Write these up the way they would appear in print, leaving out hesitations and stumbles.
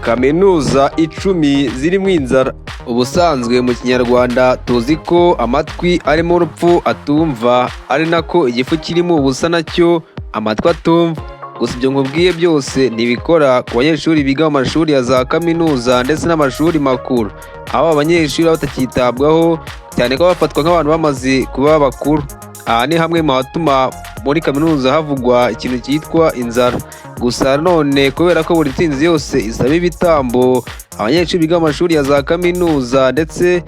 Kaminuza 10 zirimo inzara. Ubusanzwe mu Kinyarwanda tuzi ko amatwi arimo urupfu atumva, ari nako igifu kirimo ubusa nacyo amatwi atumva. Gusa ibyo nkubwiye byose ntibikora ku banyeshuri biga mu mashuri ya za kaminuza ndetse n'amashuri makuru, aho aba banyeshuri baba batakitabwaho cyane ko bafatwa nk'abantu bamaze kuba bakuru. Aha ni hamwe mu hatuma muri kaminuza havugwa ikintu cyitwa inzara. Gusa none kubera ko buri ntsinzi yose isaba ibitambo, abanyeshuri biga mu mashuri ya za kaminuza ndetse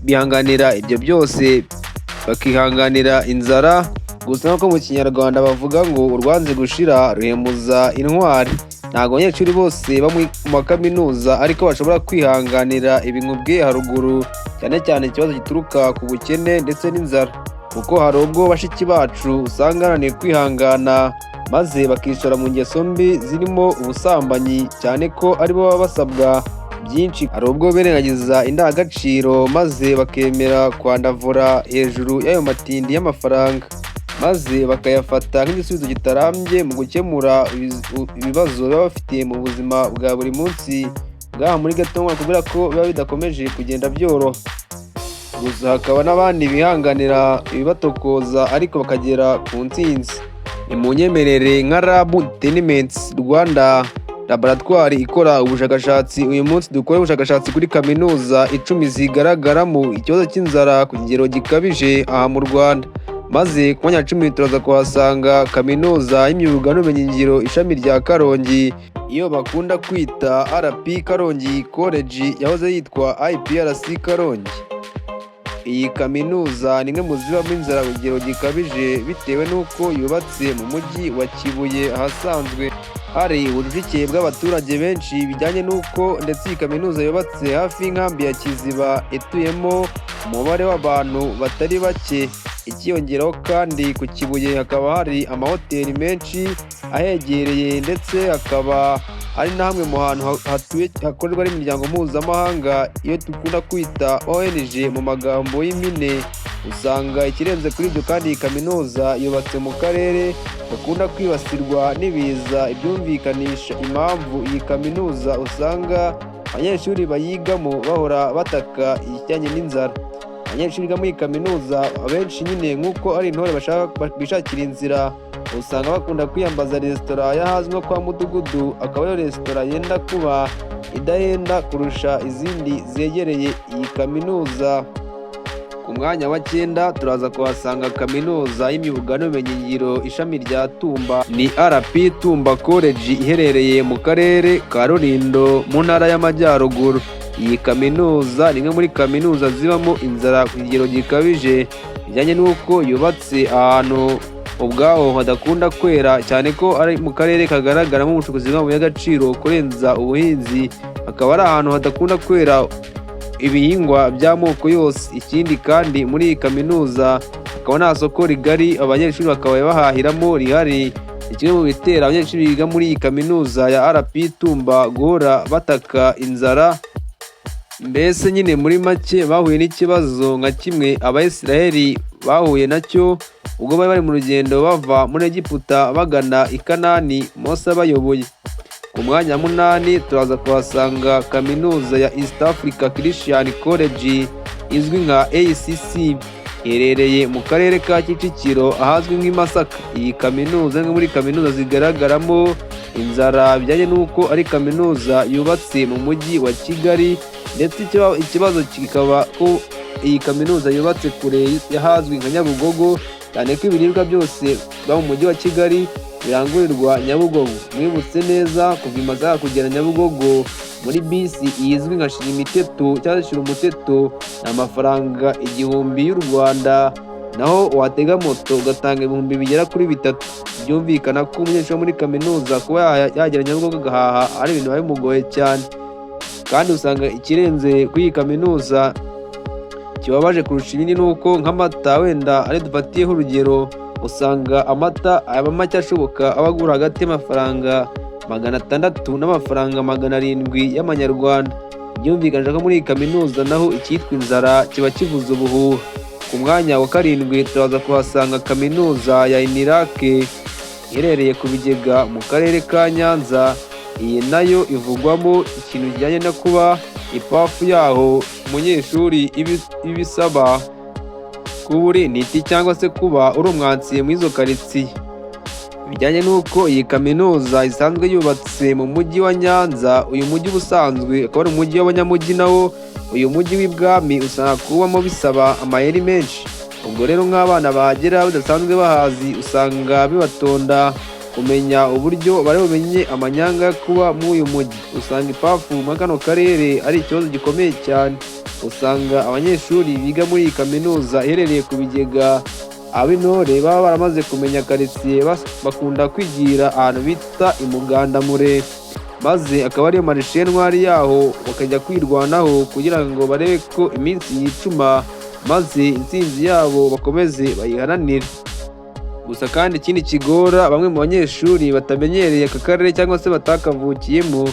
bihanganira ibyo byose, bakihanganira inzara. Gusa nk'uko mu Kinyarwanda bavuga ngo urwanze gushira ruhemuza intwari, ntabwo abanyeshuri bose bo mu makaminuza ariko bashobora kwihanganira ibi nkubwiye haruguru, cyane cyane ikibazo gituruka ku bukene ndetse n'inzara, kuko hari ubwo bashiki bacu usanga bananiwe kwihangana maze bakishora mu ngeso mbi zirimo ubusambanyi, cyane ko aribo baba basabwa byinshi. Hari ubwo birengagiza indangagaciro maze bakemera kwandavura hejuru y'ayo matindi y'amafaranga, maze bakayafata nk'igisubizo kitarambye mu gukemura ibibazo baba bafite mu buzima bwa buri munsi bw'aha muri Gatongwa, kubera ko biba bidakomeje kugenda byoroha. Gusa hakaba n'abandi bihanganira ibibatokoza ariko bakagera ku ntsinzi. Nimunyemerere nka Lab Entertainment Rwanda, laboratwari ikora ubushakashatsi, uyu munsi dukore ubushakashatsi kuri kaminuza 10 zigaragaramo ikibazo cy'inzara ku kigero gikabije aha mu Rwanda. Maze ku mwanya wa 10 turaza kuhasanga Kaminuza y'Imyuga n'Ubumenyingiro ishami rya Karongi, iyo bakunda kwita RP Karongi College, yahoze yitwa IPRC Karongi. Iyi kaminuza ni imwe mu zibamo inzara ku kigero gikabije, bitewe n'uko yubatse mu mujyi wa Kibuye, ahasanzwe hari ubucucike bw'abaturage benshi, bijyanye n'uko ndetse iyi kaminuza yubatse hafi y'inkambi ya Kiziba ituyemo umubare w'abantu batari bake. Ikiyongeraho kandi, ku Kibuye hakaba hari amahoteli menshi ahegereye, ndetse hakaba ari na hamwe mu hantu hatuye hakorerwa n'imiryango mpuzamahanga, iyo dukunda kwita ONG mu magambo y'impine. Usanga ikirenze kuri ibyo kandi, iyi kaminuza yubatse mu karere gakunda kwibasirwa n'ibiza, ibyumvikanisha impamvu iyi kaminuza usanga abanyeshuri bayigamo bahora bataka ikijyanye n'inzara. Abanyeshuri biga muri iyi kaminuza abenshi nyine, nk'uko ari intore bashaka bishakira inzira, usanga bakunda kwiyambaza resitora y'ahazwi nko kwa Mudugudu, akaba ariyo resitora yenda kuba idahenda kurusha izindi zegereye iyi kaminuza. Ku mwanya wa 9 turaza kuhasanga Kaminuza y'Imyuga n'Ubumenyingiro ishami rya Tumba, ni RP Tumba College, iherereye mu karere ka Rulindo mu Ntara y'Amajyaruguru. Iyi kaminuza ni imwe muri kaminuza zibamo inzara ku kigero gikabije, bijyanye n'uko yubatse ahantu ubwaho hadakunda kwera, cyane ko ari mu karere kagaragaramo ubucukuzi bw'amabuye y'agaciro kurenza ubuhinzi, hakaba ari ahantu hadakunda kwera ibihingwa by'amoko yose. Ikindi kandi, muri iyi kaminuza hakaba nta soko rigari abanyeshuri bakaba bahahiramo rihari. Ni kimwe mu bitera abanyeshuri biga muri iyi kaminuza ya RP Tumba guhora bataka inzara. Mbese nyine muri make bahuye n'ikibazo nka kimwe Abayisiraheli bahuye nacyo ubwo bari bari mu rugendo bava muri Egiputa bagana i Kanani, Mose abayoboye. Ku mwanya wa 8 turaza kuhasanga Kaminuza ya East Africa Christian College, izwi nka ACC, iherereye mu karere ka Kicukiro ahazwi nk'i Masaka. Iyi kaminuza ni imwe muri kaminuza zigaragaramo inzara, bijyanye n'uko ari kaminuza yubatse mu mujyi wa Kigali, ndetse ikibazo kikaba ko iyi kaminuza yubatse kure y'ahazwi nka Nyabugogo, cyane ko ibiribwa byose biba mu mujyi wa Kigali birangurirwa Nyabugogo. Mwibutse neza, kuva i Masaka kugera Nyabugogo muri bisi izwi nka Shira cyangwa Shira Umuteto ni amafaranga 1000 y'u Rwanda, naho watega moto ugatanga 3000. Byumvikana ko umunyeshuri wo muri kaminuza kuba yagera Nyabugogo agahaha ari ibintu biba bimugoye cyane. Kandi usanga ikirenze kuri iyi kaminuza kibabaje kurusha ibindi ni uko nk'amata, wenda ari dufatiyeho urugero, usanga amata aba make ashoboka aba agura hagati y'amafaranga 600 n'amafaranga 700 y'amanyarwanda. Byumvikanisha ko muri iyi kaminuza naho icyitwa inzara kiba kivuza ubuhuha. Ku mwanya wa 7 turaza kuhasanga Kaminuza ya UNILAK, iherereye ku Bigega mu karere ka Nyanza. Iyi nayo ivugwamo ikintu kijyanye no kuba ipafu yaho umunyeshuri ibisaba kuba uri intiti cyangwa se kuba uri umwansiye muri izo karitsiye. Bijyanye n'uko iyi kaminuza isanzwe yubatse mu mujyi wa Nyanza, uyu mujyi ubusanzwe akaba ari umujyi w'abanyamujyi, nawo uyu mujyi w'ibwami usanga kuwubamo bisaba amayeri menshi. Ubwo rero nk'abana bahagera badasanzwe bahazi, usanga bibatonda kumenya uburyo bari bumenye amanyanga yo kuba muri uyu mujyi. Usanga ipafu muri kano karere ari ikibazo gikomeye cyane. Usanga abanyeshuri biga muri iyi kaminuza iherereye ku Bigega, ab'intore baba baramaze kumenya karitsiye, bakunda kwigira ahantu bita Imugandamure, maze akaba ariyo marishe ntwari yaho, bakajya kwirwanaho kugira ngo barebe ko iminsi yicuma, maze intsinzi yabo bakomeze bayiharanire. Gusa kandi ikindi kigora bamwe mu banyeshuri batamenyereye aka karere cyangwa se batakavukiyemo,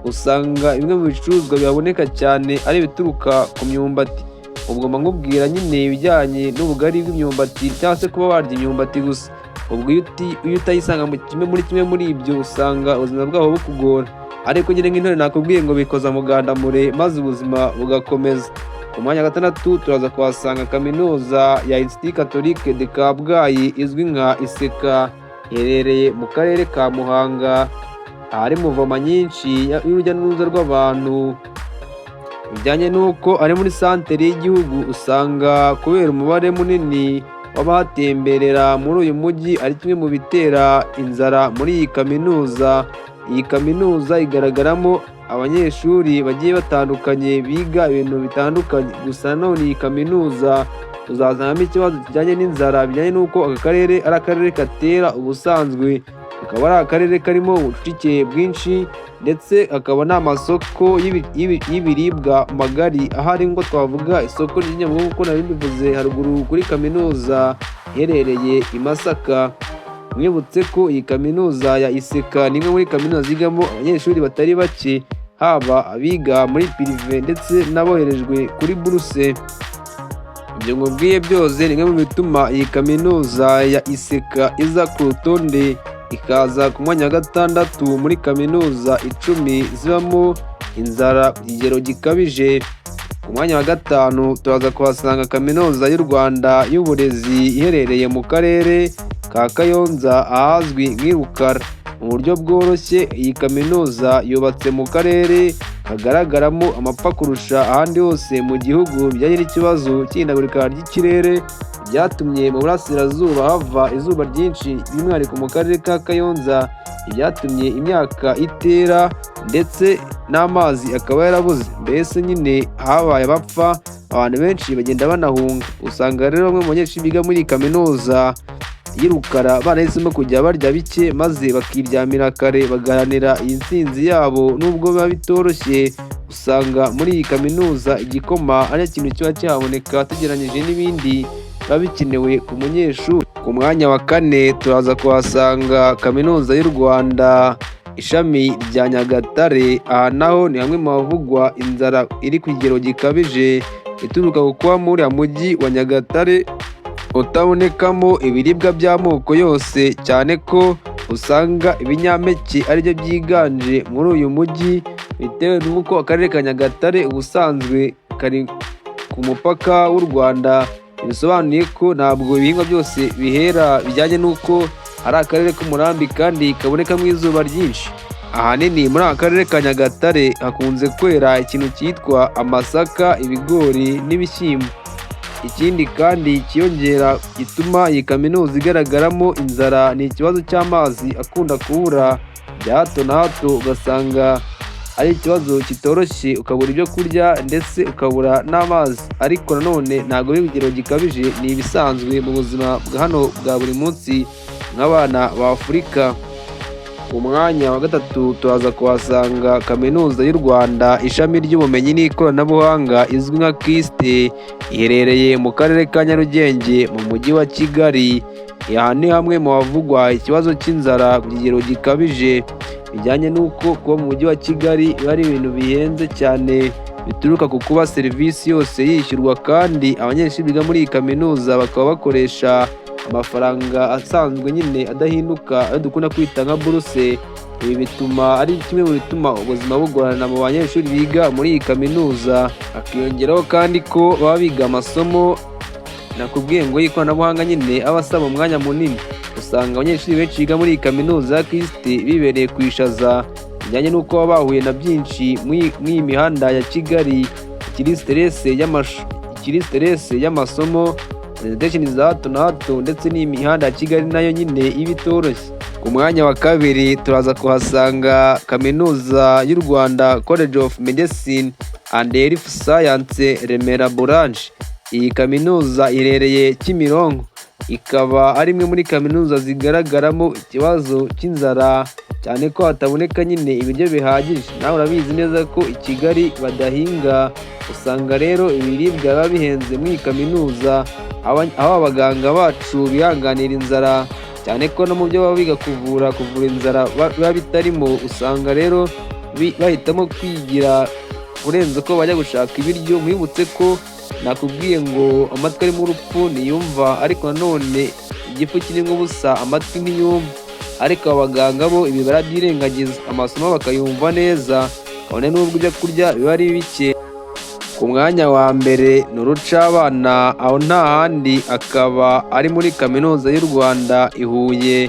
usanga bimwe mu bicuruzwa bihaboneka cyane ari ibituruka ku myumbati. Ubwo mba nkubwira nyine ibijyanye n'ubugari bw'imyumbati cyangwa se kuba warya imyumbati gusa. Ubwo iyo utayisanga mu kimwe muri ibyo, usanga ubuzima bwaho bukugora. Ariko nyine nk'intore nakubwiye ngo bikoza mugandamure, maze ubuzima bugakomeza. Ku mwanya wa gatandatu turaza kuhasanga kaminuza ya Institut Catholique de Kabgayi izwi nka ICK, iherereye mu karere ka Muhanga, ahari muvoma nyinshi y'urujya n'uruza rw'abantu. Bijyanye n'uko ari muri santere y'igihugu, usanga kubera umubare munini w'abahatemberera muri uyu mujyi ari kimwe mu bitera inzara muri iyi kaminuza. Iyi kaminuza igaragaramo abanyeshuri bagiye batandukanye biga ibintu bitandukanye. Gusa nanone iyi kaminuza uzazanamo ikibazo kijyanye n'inzara, bijyanye n'uko aka karere ari akarere katera ubusanzwe, kakaba ari akarere karimo ubucucike bwinshi, ndetse hakaba n'amasoko y'ibiribwa magari ahari, ngo twavuga isoko ry'Inyabugogo nk'uko nari mbivuze haruguru kuri kaminuza iherereye i Masaka. Mwibutse ko iyi kaminuza ya ICK ni imwe muri kaminuza zigamo abanyeshuri batari bake, haba abiga muri privé ndetse n'aboherejwe kuri buruse. Ibyo nkubwiye byose ni bimwe mu bituma iyi kaminuza ya ICK iza ku rutonde, ikaza ku mwanya wa gatandatu muri kaminuza 10 zibamo inzara ku kigero gikabije. Ku mwanya wa gatanu turaza kuhasanga Kaminuza y'u Rwanda y'Uburezi iherereye mu karere ka Kayonza ahazwi nk'i Rukara. Mu buryo bworoshye, iyi kaminuza yubatse mu karere kagaragaramo amapfa kurusha ahandi hose mu gihugu, bijyanye n'ikibazo cy'ihindagurika ry'ikirere byatumye mu burasirazuba hava izuba ryinshi, by'umwihariko mu karere ka Kayonza, ibyatumye imyaka itera ndetse n'amazi akaba yarabuze. Mbese nyine habaye abapfa, abantu benshi bagenda banahunga. Usanga rero bamwe mu banyeshuri biga muri iyi kaminuza y'i Rukara barahisemo kujya barya bike, maze bakiryamira kare, bagaharanira iyi ntsinzi yabo nubwo biba bitoroshye. Usanga muri iyi kaminuza igikoma ari ikintu kiba kihaboneka tugereranyije n'ibindi biba bikenewe ku munyeshuri. Ku mwanya wa kane turaza kuhasanga Kaminuza y'u Rwanda ishami rya Nyagatare. Aha naho ni hamwe mu havugwa inzara iri ku kigero gikabije, ituruka ku kuba muri uriya mujyi wa Nyagatare utabonekamo ibiribwa by'amoko yose, cyane ko usanga ibinyampeke aribyo byiganje muri uyu mujyi, bitewe n'uko akarere ka Nyagatare ubusanzwe kari ku mupaka w'u Rwanda. Bisobanuye ko ntabwo ibihingwa byose bihera, bijyanye n'uko ari akarere k'umurambi kandi kabonekamo izuba ryinshi. Ahanini muri aka karere ka Nyagatare hakunze kwera ikintu cyitwa amasaka, ibigori n'ibishyimbo. Ikindi kandi cyiyongera gituma iyi kaminuza igaragaramo inzara ni ikibazo cy'amazi akunda kubura bya hato na hato, ugasanga ari ikibazo kitoroshye, ukabura ibyo kurya ndetse ukabura n'amazi. Ariko nanone ntabwo ari urugero gikabije, ni ibisanzwe mu buzima bwa hano bwa buri munsi nk'abana ba Afurika. Ku mwanya wa gatatu turaza kuhasanga Kaminuza y'u Rwanda ishami ry'ubumenyi n'ikoranabuhanga izwi nka KIST, iherereye mu karere ka Nyarugenge mu mujyi wa Kigali. Aha ni hamwe mu havugwa ikibazo cy'inzara ku kigero gikabije, bijyanye n'uko kuba mu mujyi wa Kigali biba ari ibintu bihenze cyane, bituruka ku kuba serivisi yose yishyurwa, kandi abanyeshuri biga muri iyi kaminuza bakaba bakoresha amafaranga asanzwe nyine adahinduka, ayo dukunda kwita nka buruse. Ibi bituma ari kimwe mu bituma ubuzima bugorana mu banyeshuri biga muri iyi kaminuza. Hakiyongeraho kandi ko baba biga amasomo nakubwiye ngo y'ikoranabuhanga nyine aba asaba umwanya munini. Usanga abanyeshuri benshi biga muri iyi kaminuza ya KIST bibereye ku ishaza, bijyanye n'uko baba bahuye na byinshi muri iyi mihanda ya Kigali, ikiri stress y'amasomo, presentation za hato na hato, ndetse n'iyi mihanda ya Kigali nayo nyine iba itoroshye. Ku mwanya wa kabiri turaza kuhasanga Kaminuza y'u Rwanda, College of Medicine and Health Science, Remera Branch. Iyi kaminuza iherereye Kimironko, ikaba ari imwe muri kaminuza zigaragaramo ikibazo cy'inzara, cyane ko hataboneka nyine ibiryo bihagije. Nawe urabizi neza ko i Kigali badahinga. Usanga rero ibiribwa biba bihenze muri iyi kaminuza, aho abaganga bacu bihanganira inzara, cyane ko no mu byo baba biga kuvura inzara biba bitarimo. Usanga rero bahitamo kwigira kurenza uko bajya gushaka ibiryo. Nkwibutse ko nakubwiye ngo amatwi arimo urupfu ntiyumva, ariko nanone igifu kirimo ubusa amatwi ntiyumva. Ariko abaganga bo ibi barabyirengagiza, amasomo bakayumva neza, kabone n'ubwo ibyo kurya biba ari bike. Ku mwanya wa mbere ni urucabana, aho nta handi akaba ari muri Kaminuza y'u Rwanda i Huye.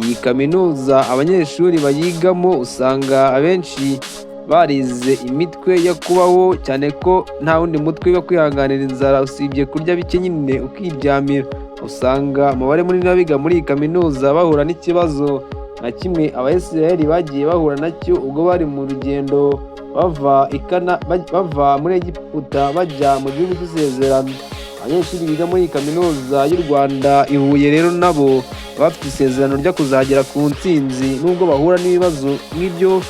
Iyi kaminuza abanyeshuri bayigamo usanga abenshi barize imitwe yo kubaho, cyane ko nta wundi mutwe wo kwihanganira inzara usibye kurya bike nyine ukiryamira. Usanga umubare munini w'abiga muri iyi kaminuza bahura n'ikibazo nka kimwe Abayisiraheli bagiye bahura nacyo ubwo bari mu rugendo bava muri Egiputa bajya mu gihugu cy'isezerano. Abanyeshuri biga muri iyi Kaminuza y'u Rwanda i Huye rero nabo bafite isezerano ryo kuzagera ku ntsinzi, nubwo bahura n'ibibazo nk'ibyo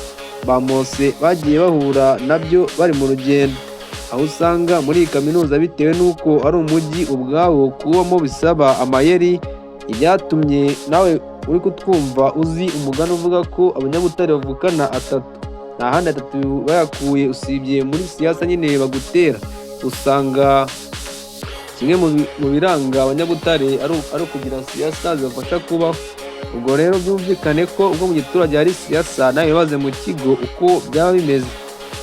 ba Mose bagiye bahura nabyo bari mu rugendo. Aho usanga muri iyi kaminuza, bitewe n'uko ari umujyi ubwawo kuwubamo bisaba amayeri, ibyatumye nawe uri kutwumva uzi umugani uvuga ko Abanyabutare bavukana atatu. Nta handi atatu bayakuye usibye muri siyasa nyine bagutera. Usanga kimwe mu biranga Abanyabutare ari ukugira siyasa zibafasha kubaho. Ubwo rero byumvikane ko ubwo mu giturage hari siyasa, nawe wibaze mu kigo uko byaba bimeze.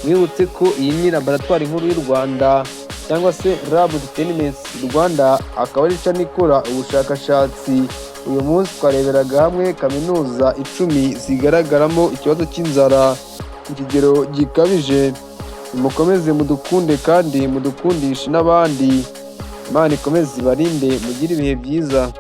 Mwibutse ko iyi ni Laboratwari Nkuru y'u Rwanda cyangwa se Lab Entertainment Rwanda, akaba ari ishami ikora ubushakashatsi. Uyu munsi twareberaga hamwe kaminuza 10 zigaragaramo ikibazo cy'inzara ku kigero gikabije. Mukomeze mudukunde kandi mudukundishe n'abandi. Imana ikomeze ibarinde, mugire ibihe byiza.